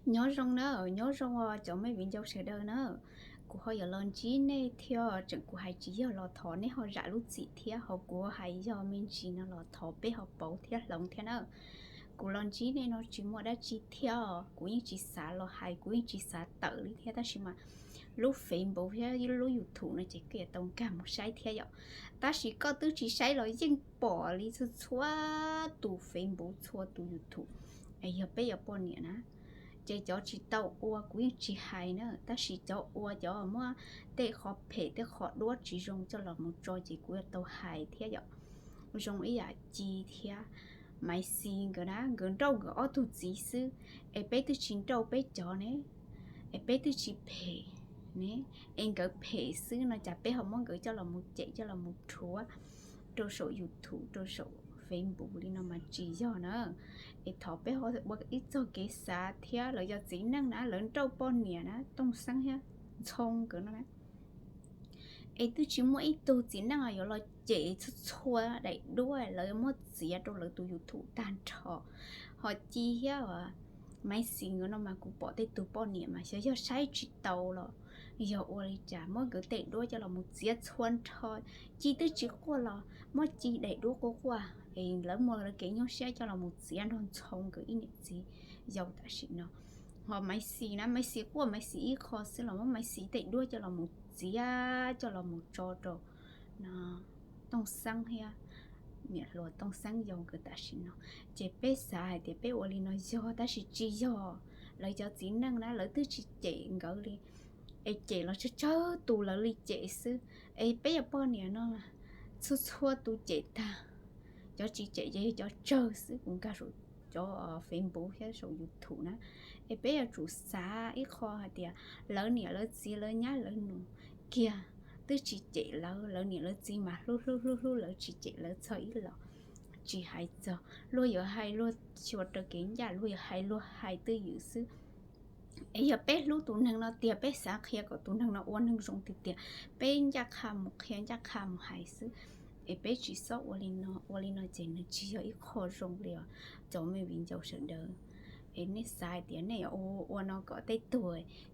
Nyob zoo na, nyob zoo os cov me viv ncaus sawv daws na. Kuv ho yuav los ntsib nej thiab, tseem kuv hais tsis yog los thov nej ho zam lub txim thiab, ho kuv hais yog me ntsis no los thov peb ho paub thiab hloov thiab na. Kuv los ntsib nej no tsis muaj dab tsi thiab, kuv yeej tsis xav los hais, kuv yeej tsis xav tawm li thiab, tab sis mas lub Facebook thiab lub YouTube no ces koj yuav tau nkag mus saib thiab yom. Tab sis koj twb tsis saib los yeej pom li txhua txhua tus Facebook, txhua tus YouTube. Yog peb yuav poj niam na, ces cov tsis tau ua kuv yeej tsis hais na, tab sis cov ua, cov muab tej qhov phem tej qhov duab tsis zoo coj los mus tso ces kuv yuav tau hais thiab yom. Zoo ib yam Ci thiab Maiv Xis nkawd na, nkawd nrauj nkawd ob tug txiv xwb, es peb twb tsis nrauj peb cov ne, es peb twb tsis phem ne, es nkawd phem xwb no cas peb ho muab nkawd coj los mus cem coj los mus rhuav rau saum YouTube rau saum Facebook li no mas tsis yog na. Es thov peb ho ua ib txog kev xav thiab, lawv cov txiv neej na lawv nrauj poj niam na, Tooj Xeeb thiab Ntxhoo nkawd no na, es twb tsis muaj ib tug txiv neej yuav los cem txhua txhua daim duab lawv muab txiav rau lawv tus YouTube tag nrho. Ho Ci thiab Maiv Xis nkawd no mas kuv pom tej tug poj niam mas xyov yog saib tsis taus los yog ua li cas muab nkawd tej duab coj los mus txiav txhua nrho. Ci twb tsis quaj los muab Ci daim duab quaj quaj es lawv muab lawv kev nyuaj siab coj los mus txiav nrog Ntxhoo nkawd ib niam txiv yau tam sim no. Ho Maiv Xis na, Maiv Xis quaj Maiv Xis ib qho xwb los muab Maiv Xis tej duab coj los mus txiav coj los mus tso rau no Tooj Xeeb thiab niam hluas Tooj Xeeb yau nkawd tam sim no. Ces peb xav hais tias peb ua li no yog tab sis tsis yog. Lawv cov txiv neej na lawv twb tsis cem nkawd li, es cem los tsawg tsawg tus lawv li cem xwb. Es peb yog poj niam no txhua txhua tus cem tag, cov tsis cem ces yog cov tsawg xwb, kuv nkag saum cov Facebook thiab saum YouTube na. Es peb yuav tsum xav ib qho hais tias lawv niam lawv txiv lawv nyab lawv nus kiag twb tsis cem lawv, lawv niam lawv txiv mas hlub hlub hlub hlub lawv tsis cem lawv txog ib los, tsis hais txog luag yuav hais luag xyuas raws kev ncaj, luag yuav hais luag hais twj ywm xwb. Es yog peb hlub tus neeg no tiag, peb xav qhia kom tus neeg no ua neeg zoo tiag tiag, peb ncaj qha mus qhia ncaj qha mus hais xwb. Es peb tsis txhob ua li no, ua li no ces nws tsis yog ib qho zoo li os cov me viv ncaus sawv daws. Es nej xav hais tias nej yuav ua no kom tej tug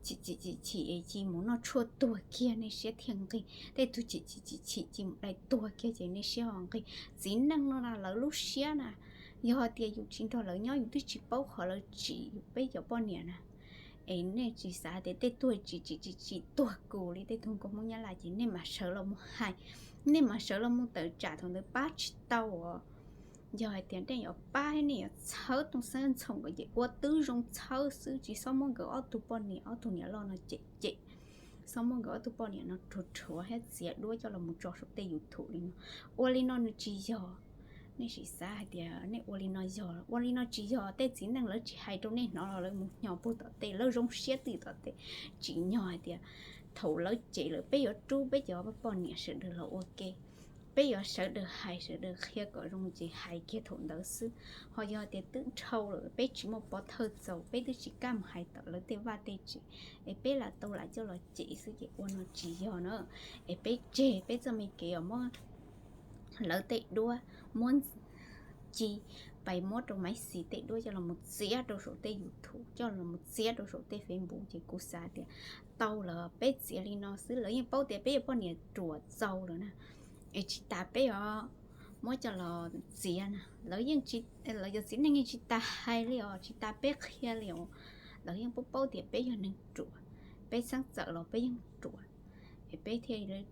chim chim chim chim es Ci mus noj tshuaj tuag kiag nej siab thiaj nqig, tej tug chim chim chim chim Ci mus dai tuag kiag ces nej siab ho nqig. Txiv neej no na lawv lub siab na, yog hais tias yus tsis nrog lawv nyob yus twb tsis paub qhov lawv tsim yus peb cov poj niam na. Es nej tsis xav tias tej tug chim chim chim chim tuag kus li tej tug nkauj Hmoob Nyab Laj ces nej mam sawv los mus hais, nej mam sawv los mus tawm tsam thaum ntawd pab tsis tau os. Yog hais tias nej yuav pab nej yuav txhawb Tooj Xeeb Ntxhoo nkawd ces ua tib zoo txhawb xwb, tsis txhob muab nkawd ob tug poj niam ob tug niam loj no cem cem, txhob muab nkawd ob tug poj niam no rhuav rhuav thiab txiav duab coj los mus tso saum tej YouTube li no. Ua li no nws tsis yog. Nej sim xav hais tias nej ua li no yog, ua li no tsis yog. Tej txiv neej lawv tsis hais rau nej hnov los lawv mus hnyo puag tom tej, lawv zoo siab twj tom tej. Tsim nyog hais tias thaum lawv cem lawm peb yuav rub peb cov poj niam sawv daws los ua ke, peb yuav sawv daws hais sawv daws qhia kom zoo ces hais kiag thaum ntawd xwb. Ho yog tias twb dhau lawm peb tsis muaj pov thawj txaus, peb twb tsis kam mus hais tawm lawv tej vaj tej tsev, es peb lam tau lam coj los cem xwb ces ua no tsis yog na. Es peb tseg peb txoj me kev uas muab lawv tej duab, muab Ci pais muab rau Maiv Xis tej duab coj los mus txiav rau saum tej YouTube, coj los mus txiav rau saum tej Facebook ces kuv xav tias tau lawm, peb txiav li no xwb. Lawv yeej paub tias peb yog poj niam ruam txaus lawm na, es tsis tas peb yuav muab coj los txiav na. Lawv yeej, lawv cov txiv neej yeej tsis tas hais li os, tsis tas peb qhia li os. Lawv yeej paub paub tias peb yog neeg ruam, peb txheeb txawm los peb yeej ruam. Es peb thiaj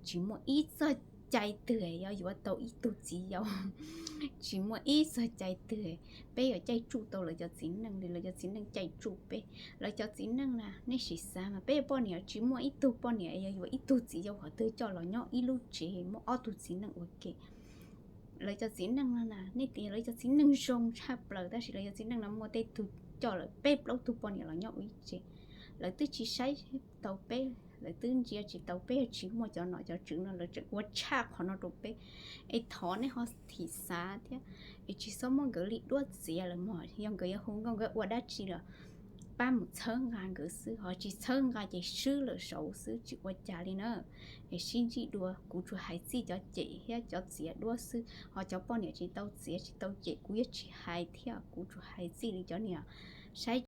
tsis muaj ib txoj cai twg yuav yuav tau ib tug txiv yau, tsis muaj ib txoj cai twg peb yuav caij tsuj tau lawv cov txiv neej li lawv cov txiv neej caij tsuj peb. Lawv cov txiv neej na, nej sim xav mas peb poj niam tsis muaj ib tug poj niam yuav yuav ib tug txiv yau qhov twg coj los nyob ib lub tsev muaj ob tug txiv neej ua ke. Lawv cov txiv neej no na, nej tias lawv cov txiv neej zoo tshaj plaws, tab sis lawv cov txiv neej no muaj tej tug coj lawm peb plaub tug poj niam los nyob ua ib tsev. Lawv twb tsis saib tau peb, lawv twb ntsia tsis tau peb, yog tsis muaj cov nom cov tswv no lawv tseem ua tshaj qhov no rau peb. Es thov nej ho thim xav thiab, es tsis txhob muab nkawd li duab txiav lawm mog. Yog nkawd yuav hu nkauj nkawd ua dab tsi los pab mus txhawb nqa nkawd xwb, ho tsis txhawb nqa ces swb lawm saud xwb, tsis ua cas li na. Es sib ntsib dua, kuv tsuas hais txij cov cem thiab cov txiav duab xwb, ho cov poj niam tsis tau txiav tsis tau cem kuv yeej tsis hais thiab, kuv tsuas hais txij li cov niam saib